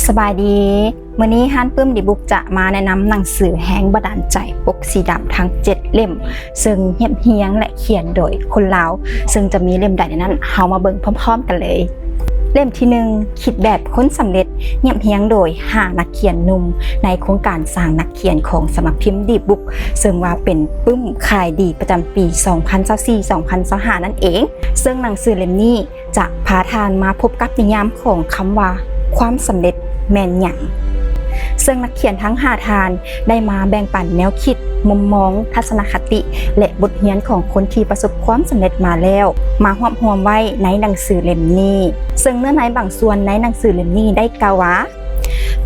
ສະບາຍດີ, ມື້ນີ້ຮ້ານປຶ້ມດີບຸກຈະມາແນະນຳໜັງສືແຮງບັນດານໃຈປົກສີດຳທັງເຈັດເຫຼັ້ມ, ເຊິ່ງຮຽບຮຽງ ແລະ ຂຽນໂດຍຄົນລາວ, ເຊິ່ງຈະມີເຫຼັ້ມໃດໃນນັ້ນ ເຮົາມາເບິ່ງພ້ອມໆກັນເລີຍ. ເຫຼັ້ມທີໜຶ່ງ ຄິດແບບຄົນສຳເລັດ, ຮຽບຮຽງໂດຍຫ້ານັກຂຽນໜຸ່ມ ໃນໂຄງການສ້າງນັກຂຽນຂອງສຳນັກພິມດີບຸກ, ເຊິ່ງວ່າເປັນປຶ້ມຂາຍດີປະຈຳປີສອງພັນຊາວສີ່ ສອງພັນຊາວຫ້ານັ້ນເອງ. ເຊິ່ງໜັງສືເຫຼັ້ມນີ້ ຈະພາທ່ານມາພົບກັບນິຍາມຂອງຄຳວ່າ ຄວາມສຳເລັດແມ່ນຫຍັງ? ເຊິ່ງນັກຂຽນທັງຫ້າທ່ານໄດ້ມາແບ່ງປັນແນວຄິດ, ມຸມມອງ, ທັດສະນະຄະຕິ ແລະ ບົດຮຽນຂອງຄົນທີ່ປະສົບຄວາມສຳເລັດມາແລ້ວ, ມາຮວບຮວມໄວ້ໃນໜັງສືເຫຼັ້ມນີ້. ເຊິ່ງເນື້ອໃນບາງສ່ວນໃນໜັງສືເຫຼັ້ມນີ້ໄດ້ກ່າວວ່າ,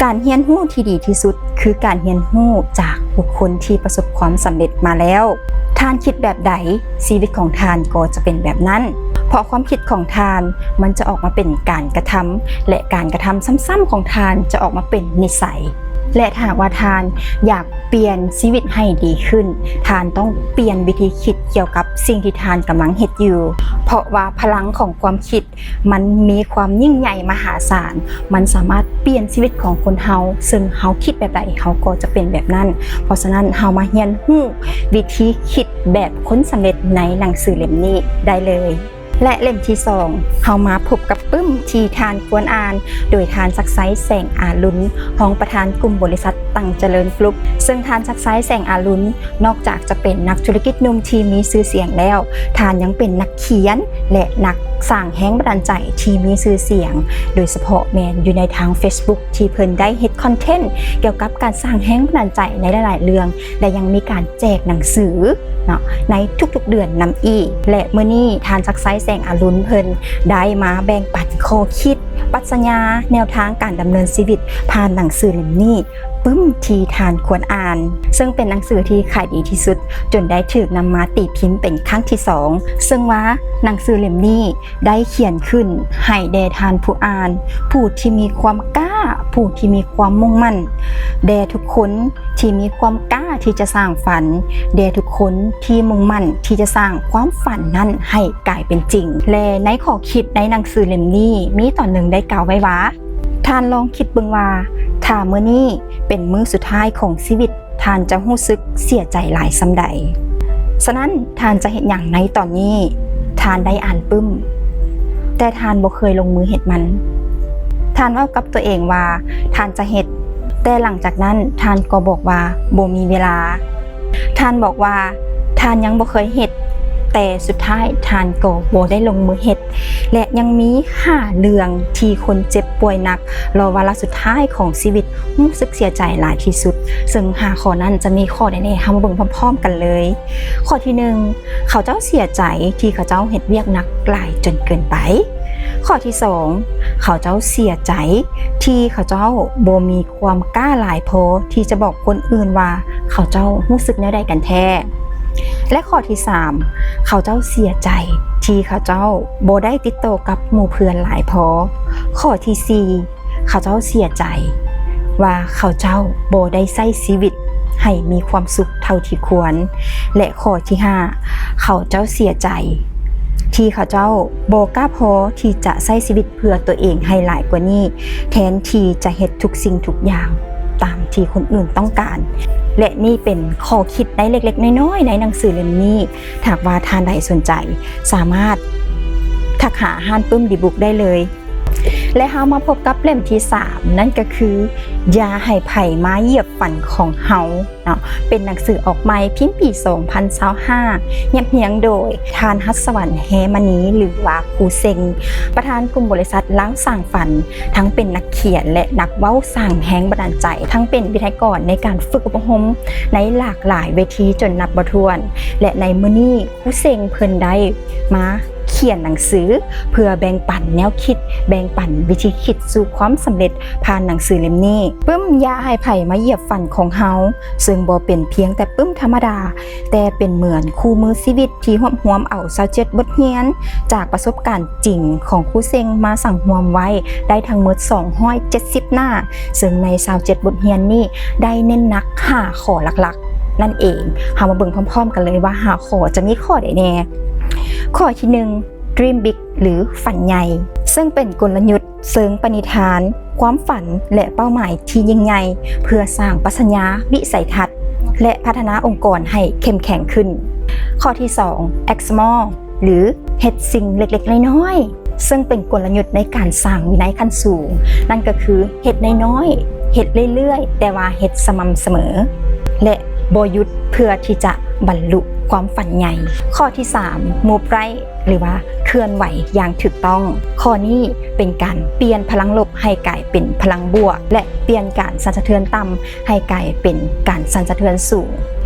ການຮຽນຮູ້ທີ່ດີທີ່ສຸດຄືການຮຽນຮູ້ຈາກບຸກຄົນທີ່ປະສົບຄວາມສຳເລັດມາແລ້ວ. ທ່ານຄິດແບບໃດ, ຊີວິດຂອງທ່ານກໍຈະເປັນແບບນັ້ນ. ເພາະຄວາມຄິດຂອງທ່ານມັນຈະອອກມາເປັນການກະທຳ ແລະ ການກະທຳຊ້ຳໆຂອງທ່ານຈະອອກມາເປັນນິໄສ. ແລະ ຖ້າຫາກວ່າທ່ານຢາກປ່ຽນຊີວິດໃຫ້ດີຂຶ້ນ, ທ່ານຕ້ອງປ່ຽນວິທີຄິດກ່ຽວກັບສິ່ງທີ່ທ່ານກຳລັງເຮັດຢູ່. ເພາະວ່າພະລັງຂອງຄວາມຄິດ ມັນມີຄວາມຍິ່ງໃຫຍ່ມະຫາສານ, ມັນສາມາດປ່ຽນຊີວິດຂອງຄົນເຮົາ, ເຊິ່ງເຮົາຄິດແບບໃດ ເຮົາກໍຈະເປັນແບບນັ້ນ. ເພາະສະນັ້ນ ເຮົາມາຮຽນຮູ້ວິທີຄິດແບບຄົນສຳເລັດໃນໜັງສືເຫຼັ້ມນີ້ໄດ້ເລີຍ. ແລະ ເຫຼັ້ມທີສອງ ເຮົາມາພົບກັບປຶ້ມທີ່ທ່ານຄວນອ່ານ ໂດຍທ່ານ ສັກໄຊ ແສງອາລຸນ, ຮອງປະທານກຸ່ມບໍລິສັດຕັງຈະເລີນກຣຸບ. ເຊິ່ງທ່ານ ສັກໄຊ ແສງອາລຸນ ນອກຈາກຈະເປັນນັກທຸລະກິດໜຸ່ມທີ່ມີຊື່ສຽງແລ້ວ, ທ່ານຍັງເປັນນັກຂຽນ ແລະ ນັກສ້າງແຮງບັນດານໃຈທີ່ມີຊື່ສຽງ, ໂດຍສະເພາະແມ່ນຢູ່ໃນທາງເຟສບຸກ ທີ່ເພິ່ນໄດ້ເຮັດຄອນເທັນກ່ຽວກັບການສ້າງແຮງບັນດານໃຈໃນຫຼາຍໆເລື່ອງ ແລະ ຍັງມີການແຈກໜັງສືເນາະ ໃນທຸກໆເດືອນນຳອີກ. ແລະ ມື້ນີ້ທ່ານ ສັກໄຊ ແສງອາລຸນ ເພິ່ນໄດ້ມາແບ່ງປັນຂໍ້ຄິດ, ປັດຊະຍາ, ແນວທາງການດຳເນີນຊີວິດຜ່ານໜັງສືເຫຼັ້ມນີ້ ປຶ້ມທີ່ທ່ານຄວນອ່ານ, ເຊິ່ງເປັນໜັງສືທີ່ຂາຍດີທີ່ສຸດ ຈົນໄດ້ຖືກນຳມາຕີພິມເປັນຄັ້ງທີສອງ, ເຊິ່ງວ່າໜັງສືເຫຼັ້ມນີ້ໄດ້ຂຽນຂຶ້ນໃຫ້ແດ່ທ່ານຜູ້ອ່ານ, ຜູ້ທີ່ມີຄວາມກ້າ, ຜູ້ທີ່ມີຄວາມມຸ່ງໝັ້ນ, ແດ່ທຸກຄົນທີ່ມີຄວາມກ້າທີ່ຈະສ້າງຝັນ, ແດ່ທຸກຄົນທີ່ມຸ່ງໝັ້ນທີ່ຈະສ້າງຄວາມຝັນນັ້ນໃຫ້ກາຍເປັນຈິງ. ແລະ ໃນຂໍ້ຄິດໃນໜັງສືເຫຼັ້ມນີ້ ມີຕອນໜຶ່ງໄດ້ກ່າວໄວ້ວ່າ, ທ່ານລອງຄິດເບິ່ງວ່າ ຖ້າມື້ນີ້ເປັນມື້ສຸດທ້າຍຂອງຊີວິດ, ທ່ານຈະຮູ້ສຶກເສຍໃຈຫຼາຍສ່ຳໃດ? ສະນັ້ນ ທ່ານຈະເຮັດຫຍັງໃນຕອນນີ້? ທ່ານໄດ້ອ່ານປຶ້ມ, ແຕ່ທ່ານບໍ່ເຄີຍລົງມືເຮັດມັນ. ທ່ານເວົ້າກັບຕົວເອງວ່າທ່ານຈະເຮັດ, ແຕ່ຫຼັງຈາກນັ້ນທ່ານກໍບອກວ່າບໍ່ມີເວລາ. ທ່ານບອກວ່າທ່ານຍັງບໍ່ເຄີຍເຮັດ, ແຕ່ສຸດທ້າຍທ່ານກໍບໍ່ໄດ້ລົງມືເຮັດ. ແລະ ຍັງມີຫ້າເລື່ອງທີ່ຄົນເຈັບປ່ວຍໜັກ ລໍວາລະສຸດທ້າຍຂອງຊີວິດຮູ້ສຶກເສຍໃຈຫຼາຍທີ່ສຸດ. ເຊິ່ງຫ້າຂໍ້ນັ້ນຈະມີຂໍ້ໃດແດ່? ເຮົາມາເບິ່ງພ້ອມໆກັນເລີຍ. ຂໍ້ທີໜຶ່ງ, ເຂົາເຈົ້າເສຍໃຈທີ່ເຂົາເຈົ້າເຮັດວຽກໜັກຫຼາຍຈົນເກີນໄປ. ຂໍ້ທີສອງ, ເຂົາເຈົ້າເສຍໃຈທີ່ເຂົາເຈົ້າບໍ່ມີຄວາມກ້າຫຼາຍພໍທີ່ຈະບອກຄົນອື່ນວ່າເຂົາເຈົ້າຮູ້ສຶກແນວໃດກັນແທ້. ແລະ ຂໍ້ທີສາມ, ເຂົາເຈົ້າເສຍໃຈທີ່ເຂົາເຈົ້າບໍ່ໄດ້ຕິດຕໍ່ກັບໝູ່ເພື່ອນຫຼາຍພໍ. ຂໍ້ທີສີ່, ເຂົາເຈົ້າເສຍໃຈວ່າເຂົາເຈົ້າບໍ່ໄດ້ໃຊ້ຊີວິດໃຫ້ມີຄວາມສຸກເທົ່າທີ່ຄວນ. ແລະ ຂໍ້ທີຫ້າ, ເຂົາເຈົ້າເສຍໃຈທີ່ເຂົາເຈົ້າບໍ່ກ້າພໍທີ່ຈະໃຊ້ຊີວິດເພື່ອຕົວເອງໃຫ້ຫຼາຍກວ່ານີ້, ແທນທີ່ຈະເຮັດທຸກສິ່ງທຸກຢ່າງຕາມທີ່ຄົນອື່ນຕ້ອງການ. ແລະ ນີ້ເປັນຂໍ້ຄິດໃນເລັກໆນ້ອຍໆໃນໜັງສືເຫຼັ້ມນີ້. ຖ້າຫາກວ່າທ່ານໃດສົນໃຈ, ສາມາດທັກຫາຮ້ານປຶ້ມດີບຸກໄດ້ເລີຍ. ແລະ ເຮົາມາພົບກັບເຫຼັ້ມທີສາມ, ນັ້ນກໍຄື ຢ່າໃຫ້ໃຜມາຢຽບຝັນຂອງເຮົາເນາະ, ເປັນໜັງສືອອກໃໝ່ ພິມປີສອງພັນຊາວຫ້າ ຮຽບຮຽງໂດຍທ່ານ ຫັດສະຫວັນ ແຮ່ມະນີ ຫຼືວ່າຄູເຊັງ, ປະທານກຸ່ມບໍລິສັດລາວສ້າງຝັນ, ທັງເປັນນັກຂຽນ ແລະ ນັກເວົ້າສ້າງແຮງບັນດານໃຈ, ທັງເປັນວິທະຍາກອນໃນການຝຶກອົບຮົມໃນຫຼາກຫຼາຍເວທີຈົນນັບບໍ່ຖ້ວນ. ແລະ ໃນມື້ນີ້ ຄູເຊັງເພິ່ນໄດ້ມາຂຽນໜັງສືເພື່ອແບ່ງປັນແນວຄິດ, ແບ່ງປັນວິທີຄິດສູ່ຄວາມສຳເລັດຜ່ານໜັງສືເຫຼັ້ມນີ້. ປຶ້ມຢ່າໃຫ້ໃຜມາຢຽບຝັນຂອງເຮົາ ເຊິ່ງບໍ່ເປັນພຽງແຕ່ປຶ້ມທຳມະດາ, ແຕ່ເປັນເໝືອນຄູ່ມືຊີວິດທີ່ຮວບຮວມເອົາຊາວເຈັດບົດຮຽນຈາກປະສົບການຈິງຂອງຄູເຊັງມາສັງຮວມໄວ້ໄດ້ທັງໝົດສອງຮ້ອຍເຈັດສິບໜ້າ, ເຊິ່ງໃນຊາວເຈັດບົດຮຽນນີ້ໄດ້ເນັ້ນໜັກຫ້າຂໍ້ຫຼັກໆ ນັ້ນເອງ. ເຮົາມາເບິ່ງພ້ອມໆກັນເລີຍວ່າຫ້າຂໍ້ຈະມີຂໍ້ໃດແດ່. ຂໍ້ທີໜຶ່ງ Dream Big ຫຼື ຝັນໃຫຍ່, ເຊິ່ງເປັນກົນລະຍຸດ ເຊິ່ງປະນິທານ, ຄວາມຝັນ ແລະ ເປົ້າໝາຍທີ່ຍິ່ງໃຫຍ່ ເພື່ອສ້າງປັດຊະຍາ, ວິໄສທັດ ແລະ ພັດທະນາອົງກອນໃຫ້ເຂັ້ມແຂງຂຶ້ນ. ຂໍ້ທີສອງ act small ຫຼື ເຮັດສິ່ງເລັກໆນ້ອຍໆ ເຊິ່ງເປັນກົນລະຍຸດໃນການສ້າງວິໄນຂັ້ນສູງ, ນັ້ນກໍຄືເຮັດນ້ອຍໆ, ເຮັດເລື້ອຍໆ, ແຕ່ວ່າເຮັດສະໝ່ຳສະເໝີ ແລະ ບໍ່ຢຸດ ເພື່ອທີ່ຈະບັນລຸຄວາມຝັນໃຫຍ່. ຂໍ້ທີສາມ move right ຫຼືວ່າເຄື່ອນໄຫວຢ່າງຖືກຕ້ອງ. ຂໍ້ນີ້ເປັນການປ່ຽນພະລັງລົບໃຫ້ກາຍເປັນພະລັງບວກ ແລະ ປ່ຽນການສັ່ນສະເທືອນຕ່ຳໃຫ້ກາຍເປັນການສັ່ນສະເທືອນສູງ.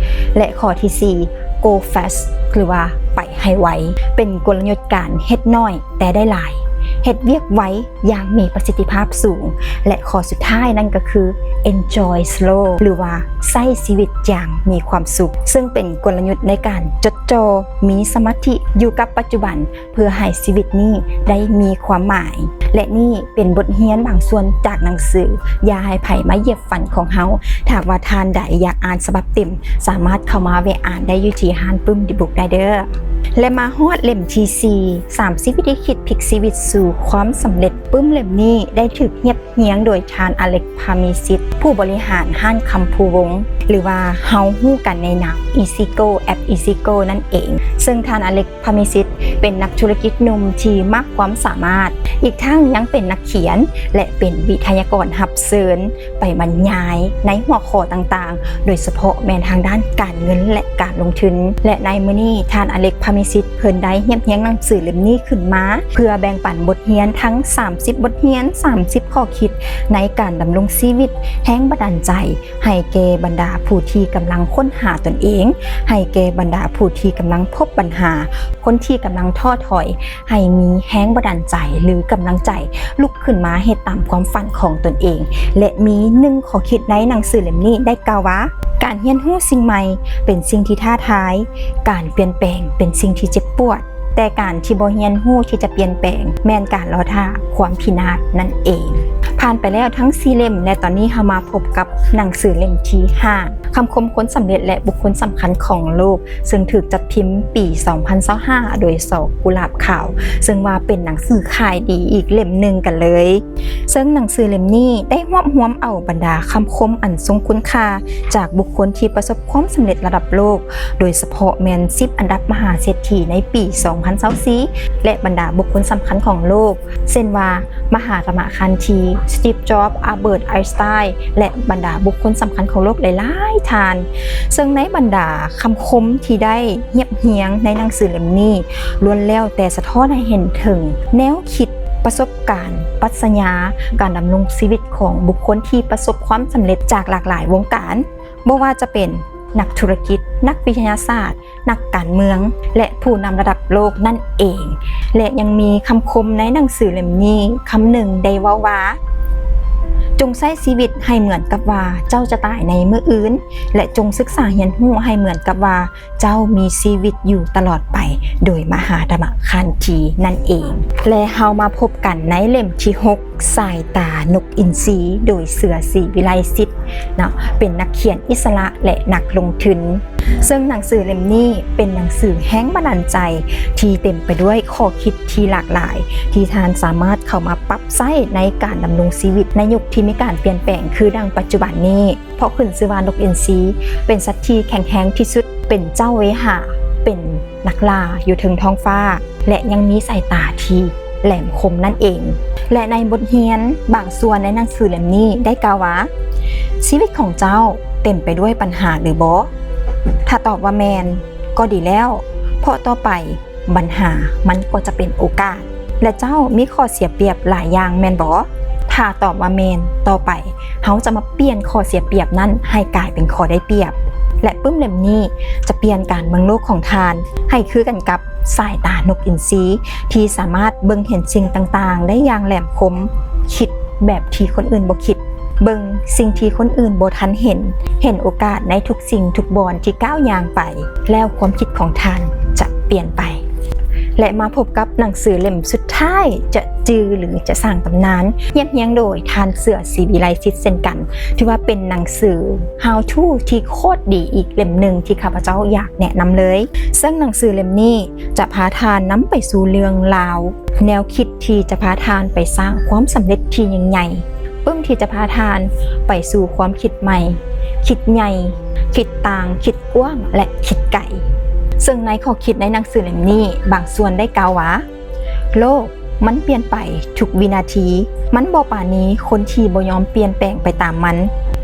ແລະ ຂໍ້ທີສີ່ go fast ຫຼືວ່າໄປໃຫ້ໄວ, ເປັນກົນລະຍຸດການເຮັດໜ້ອຍແຕ່ໄດ້ຫຼາຍ, ເຮັດວຽກໄວຢ່າງມີປະສິດທິພາບສູງ. ແລະ ຂໍ້ສຸດທ້າຍນັ້ນກໍຄື enjoy slow ຫຼືວ່າໃຊ້ຊີວິດຢ່າງມີຄວາມສຸກ, ເຊິ່ງເປັນກົນລະຍຸດໃນການຈົດຈ່ອ ມີສະມາທິຢູ່ກັບປັດຈຸບັນ ເພື່ອໃຫ້ຊີວິດນີ້ໄດ້ມີຄວາມໝາຍ. ແລະ ນີ້ເປັນບົດຮຽນບາງສ່ວນຈາກໜັງສື ຢ່າໃຫ້ໃຜມາຢຽບຝັນຂອງເຮົາ. ຖ້າຫາກວ່າທ່ານໃດຢາກອ່ານສະບັບເຕັມ, ສາມາດເຂົ້າມາແວະອ່ານໄດ້ຢູ່ທີ່ຮ້ານປຶ້ມ The Book ໄດ້ເດີ. ແລະ ມາຮອດເຫຼັ້ມທີສີ່ ສາມສິບວິທີຄິດພລິກຊີວິດສູ່ຄວາມສຳເລັດ. ປຶ້ມເຫຼັ້ມນີ້ໄດ້ຖືກຮຽບຮຽງໂດຍທ່ານ ອາເລັກ ພາມີຊິດ ຜູ້ບໍລິຫານຮ້ານຄຳພູວົງ ຫຼືວ່າເຮົາຮູ້ກັນໃນນາມ EasyGo ແອັບ EasyGo ນັ້ນເອງ. ເຊິ່ງທ່ານ ອາເລັກ ພາມີຊິດ ເປັນນັກທຸລະກິດໜຸ່ມທີ່ມາກຄວາມສາມາດ, ອີກທັງຍັງເປັນນັກຂຽນ ແລະ ເປັນວິທະຍາກອນຮັບເຊີນໄປບັນຍາຍໃນຫົວຂໍ້ຕ່າງໆ, ໂດຍສະເພາະແມ່ນທາງດ້ານການເງິນ ແລະ ການລົງທຶນ. ແລະ ໃນມື້ນີ້ ທ່ານ ອາເລັກ ພາມີຊິດ ເພິ່ນໄດ້ຮຽບຮຽງໜັງສືເຫຼັ້ມນີ້ຂຶ້ນມາ ເພື່ອແບ່ງປັນບົດຮຽນທັງສາມສິບບົດຮຽນ, ສາມສິບຂໍ້ຄິດໃນການດຳລົງຊີວິດ, ແຮງບັນດານໃຈ ໃຫ້ແກ່ບັນດາຜູ້ທີ່ກຳລັງຄົ້ນຫາຕົນເອງ, ໃຫ້ແກ່ບັນດາຜູ້ທີ່ກຳລັງພົບບັນຫາ, ຄົນທີ່ກຳລັງທໍ້ຖອຍ, ໃຫ້ມີແຮງບັນດານໃຈ ຫຼື ກຳລັງໃຈລຸກຂຶ້ນມາເຮັດຕາມຄວາມຝັນຂອງຕົນເອງ. ແລະ ມີໜຶ່ງຂໍ້ຄິດໃນໜັງສືເຫຼັ້ມນີ້ໄດ້ກ່າວວ່າ, ການຮຽນຮູ້ສິ່ງໃໝ່ເປັນສິ່ງທີ່ທ້າທາຍ, ການປ່ຽນແປງເປັນສິ່ງທີ່ເຈັບປວດ. ແຕ່ການທີ່ບໍ່ຮຽນຮູ້ທີ່ຈະປ່ຽນແປງ ແມ່ນການລໍຖ້າຄວາມພິນາດນັ້ນເອງ. ຜ່ານໄປແລ້ວທັງສີ່ເຫຼັ້ມ ແລະ ຕອນນີ້ເຮົາມາພົບກັບໜັງສືເຫຼັ້ມທີຫ້າ ຄຳຄົມຄົນສຳເລັດ ແລະ ບຸກຄົນສຳຄັນຂອງໂລກ, ເຊິ່ງຖືກຈັດພິມປີສອງພັນຊາວຫ້າ ໂດຍ ສ ກຸຫຼາບຂາວ, ເຊິ່ງວ່າເປັນໜັງສືຂາຍດີອີກເຫຼັ້ມໜຶ່ງກັນເລີຍ. ເຊິ່ງໜັງສືເຫຼັ້ມນີ້ໄດ້ຮວບຮວມເອົາບັນດາຄຳຄົມອັນຊົງຄຸນຄ່າຈາກບຸກຄົນທີ່ປະສົບຄວາມສຳເລັດລະດັບໂລກ, ໂດຍສະເພາະແມ່ນສິບອັນດັບມະຫາເສດຖີໃນປີສອງພັນຊາວສີ່ ແລະ ບັນດາບຸກຄົນສຳຄັນຂອງໂລກ, ເຊັ່ນວ່າ ມະຫາຕະມະຄານທີ, ສະຕີບ ຈອບ, ອາເບີດ ໄອນສະຕາຍ ແລະ ບັນດາບຸກຄົນສຳຄັນຂອງໂລກຫຼາຍໆທ່ານ. ເຊິ່ງໃນບັນດາຄຳຄົມທີ່ໄດ້ຮຽບຮຽງໃນໜັງສືເຫຼັ້ມນີ້ ລ້ວນແລ້ວແຕ່ສະທ້ອນໃຫ້ເຫັນເຖິງແນວຄິດ, ປະສົບການ, ປັດຊະຍາ, ການດຳລົງຊີວິດຂອງບຸກຄົນທີ່ປະສົບຄວາມສຳເລັດຈາກຫຼາກຫຼາຍວົງການ, ບໍ່ວ່າຈະເປັນນັກທຸລະກິດ, ນັກວິທະຍາສາດ, ນັກການເມືອງ ແລະ ຜູ້ນຳລະດັບໂລກນັ້ນເອງ. ແລະ ຍັງມີຄຳຄົມໃນໜັງສືເຫຼັ້ມນີ້ຄຳໜຶ່ງໄດ້ເວົ້າວ່າ, ຈົ່ງໃຊ້ຊີວິດໃຫ້ເໝືອນກັບວ່າເຈົ້າຈະຕາຍໃນມື້ອື່ນ ແລະ ຈົ່ງສຶກສາຮຽນຮູ້ໃຫ້ເໝືອນກັບວ່າເຈົ້າມີຊີວິດຢູ່ຕະຫຼອດໄປໂດຍມະຫາຕະມະຄານທີນັ້ນເອງ. ແລະ ເຮົາມາພົບກັນໃນເຫຼັ້ມທີຫົກ ສາຍຕານົກອິນຊີ ໂດຍ ເສືອ ສີວິໄລສິດ ເນາະ ເປັນນັກຂຽນອິດສະຫຼະ ແລະ ນັກລົງທຶນ. ເຊິ່ງໜັງສືເຫຼັ້ມນີ້ເປັນໜັງສືແຮງບັນດານໃຈທີ່ເຕັມໄປດ້ວຍຂໍ້ຄິດທີ່ຫຼາກຫຼາຍ ທີ່ທ່ານສາມາດເຂົ້າມາປັບໃຊ້ໃນການດຳລົງຊີວິດໃນຍຸກທີ່ມີການປ່ຽນແປງຄືດັ່ງປັດຈຸບັນນີ້. ເພາະຂຶ້ນຊື່ວ່ານົກອິນຊີເປັນສັດທີ່ແຂງແຮງທີ່ສຸດ, ເປັນເຈົ້າເວຫາ, ເປັນນັກລ່າຢູ່ເທິງທ້ອງຟ້າ ແລະ ຍັງມີສາຍຕາທີ່ແຫຼມຄົມນັ້ນເອງ. ແລະ ໃນບົດຮຽນບາງສ່ວນໃນໜັງສືເຫຼັ້ມນີ້ໄດ້ກ່າວວ່າ, ຊີວິດຂອງເຈົ້າເຕັມໄປດ້ວຍບັນຫາຫຼືບໍ່? ຖ້າຕອບວ່າແມ່ນ, ກໍດີແລ້ວ, ເພາະຕໍ່ໄປບັນຫາມັນກໍຈະເປັນໂອກາດ, ແລະ ເຈົ້າມີຂໍ້ເສຍປຽບຫຼາຍຢ່າງແມ່ນບໍ່? ຖ້າຕອບວ່າແມ່ນ, ຕໍ່ໄປເຮົາຈະມາປ່ຽນຂໍ້ເສຍປຽບນັ້ນໃຫ້ກາຍເປັນຂໍ້ໄດ້ປຽບ, ແລະ ປຶ້ມເຫຼັ້ມນີ້ຈະປ່ຽນການເບິ່ງໂລກຂອງທ່ານໃຫ້ຄືກັນກັບ ສາຍຕານົກອິນຊີ ທີ່ສາມາດເບິ່ງເຫັນສິ່ງຕ່າງໆໄດ້ຢ່າງແຫຼມຄົມ, ຄິດແບບທີ່ຄົນອື່ນບໍ່ຄິດ, ເບິ່ງສິ່ງທີ່ຄົນອື່ນບໍ່ທັນເຫັນ, ເຫັນໂອກາດໃນທຸກສິ່ງທຸກບ່ອນທີ່ກ້າວຍ່າງໄປ, ແລ້ວຄວາມຄິດຂອງທ່ານຈະປ່ຽນໄປ. ແລະ ມາພົບກັບໜັງສືເຫຼັ້ມສຸດ ທ້າຍຈະຈື່ ຫຼື ຈະສ້າງຕຳນານ ຮຽບຮຽງໂດຍທ່ານເສືອ ສີວິໄລສິດ ເຊັ່ນກັນ. ຖືວ່າເປັນໜັງສື How to ທີ່ໂຄດດີອີກເຫຼັ້ມໜຶ່ງທີ່ຂ້າພະເຈົ້າຢາກແນະນຳເລີຍ. ເຊິ່ງໜັງສືເຫຼັ້ມນີ້ຈະພາທ່ານນຳໄປສູ່ເລື່ອງລາວ ແນວຄິດທີ່ຈະພາທ່ານໄປສ້າງຄວາມສຳເລັດທີ່ຍິ່ງໃຫຍ່, ປຶ້ມທີ່ຈະພາທ່ານໄປສູ່ຄວາມຄິດໃໝ່, ຄິດໃຫຍ່, ຄິດຕ່າງ, ຄິດກວ້າງ ແລະ ຄິດໄກ. ເຊິ່ງໃນຂໍ້ຄິດໃນໜັງສືເຫຼັ້ມນີ້ ບາງສ່ວນໄດ້ກ່າວວ່າ, ໂລກມັນປ່ຽນໄປທຸກວິນາທີ, ມັນບໍ່ປານີຄົນທີ່ບໍ່ຍອມປ່ຽນແປງໄປຕາມມັນ.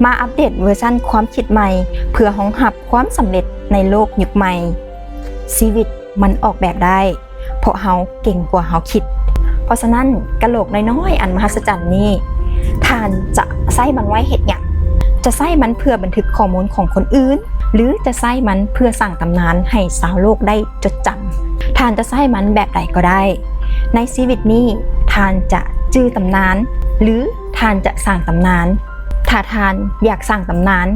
ມາອັບເດດເວີຊັນຄວາມຄິດໃໝ່ ເພື່ອຮອງຮັບຄວາມສຳເລັດໃນໂລກຍຸກໃໝ່. ຊີວິດມັນອອກແບບໄດ້ ເພາະເຮົາເກັ່ງກວ່າເຮົາຄິດ. ເພາະສະນັ້ນ, ກະໂຫຼກນ້ອຍໆ ອັນມະຫັດສະຈັນນີ້, ທ່ານຈະໃຊ້ມັນໄວ້ເຮັດຫຍັງ? ຈະໃຊ້ມັນເພື່ອບັນທຶກຂໍ້ມູນຂອງຄົນອື່ນ ຫຼື ຈະໃຊ້ມັນເພື່ອສ້າງຕຳນານໃຫ້ຊາວໂລກໄດ້ຈົດຈຳ? ທ່ານຈະໃຊ້ມັນແບບໃດກໍໄດ້. ໃນຊີວິດນີ້, ທ່ານຈະຈື່ຕຳນານ ຫຼື ທ່ານຈະສ້າງຕຳນານ? ຖ້າທ່ານຢາກສ້າງຕຳນານ,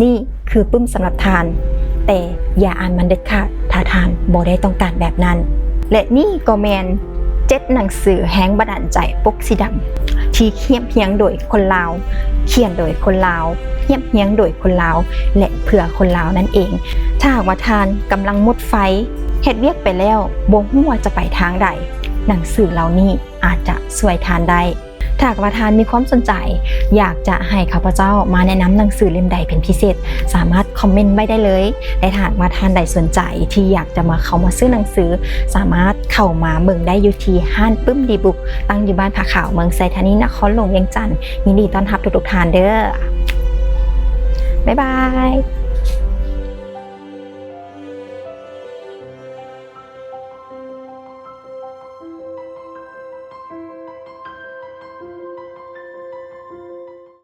ນີ້ຄືປຶ້ມສຳລັບທ່ານ, ແຕ່ຢ່າອ່ານມັນເດັດຂາດ ຖ້າທ່ານບໍ່ໄດ້ຕ້ອງການແບບນັ້ນ. ແລະ ນີ້ກໍແມ່ນເຈັດໜັງສືແຮງບັນດານໃຈປົກສີດຳ ທີ່ຮຽບຮຽງໂດຍຄົນລາວ, ຂຽນໂດຍຄົນລາວ, ຮຽບຮຽງໂດຍຄົນລາວ ແລະ ເພື່ອຄົນລາວນັ້ນເອງ. ຖ້າຫາກວ່າທ່ານກຳລັງໝົດໄຟ, ເຮັດວຽກໄປແລ້ວບໍ່ຮູ້ວ່າຈະໄປທາງໃດ, ໜັງສືເຫຼົ່ານີ້ອາດຈະຊ່ວຍທ່ານໄດ້. ຖ້າຫາກວ່າທ່ານມີຄວາມສົນໃຈ ຢາກຈະໃຫ້ຂ້າພະເຈົ້າມາແນະນຳໜັງສືເຫຼັ້ມໃດເປັນພິເສດ, ສາມາດຄອມເມັນໄວ້ໄດ້ເລີຍ. ແລະ ຖ້າຫາກວ່າທ່ານໃດສົນໃຈທີ່ຢາກຈະມາເຂົ້າມາຊື້ໜັງສື, ສາມາດເຂົ້າມາເບິ່ງໄດ້ຢູ່ທີ່ຮ້ານປຶ້ມດີບຸກ, ຕັ້ງຢູ່ບ້ານຜາຂາວ, ເມືອງໄຊທານີ, ນະຄອນຫຼວງວຽງຈັນ. ຍິນດີຕ້ອນຮັບທຸກໆທ່ານເດີ້. ບາຍບາຍ.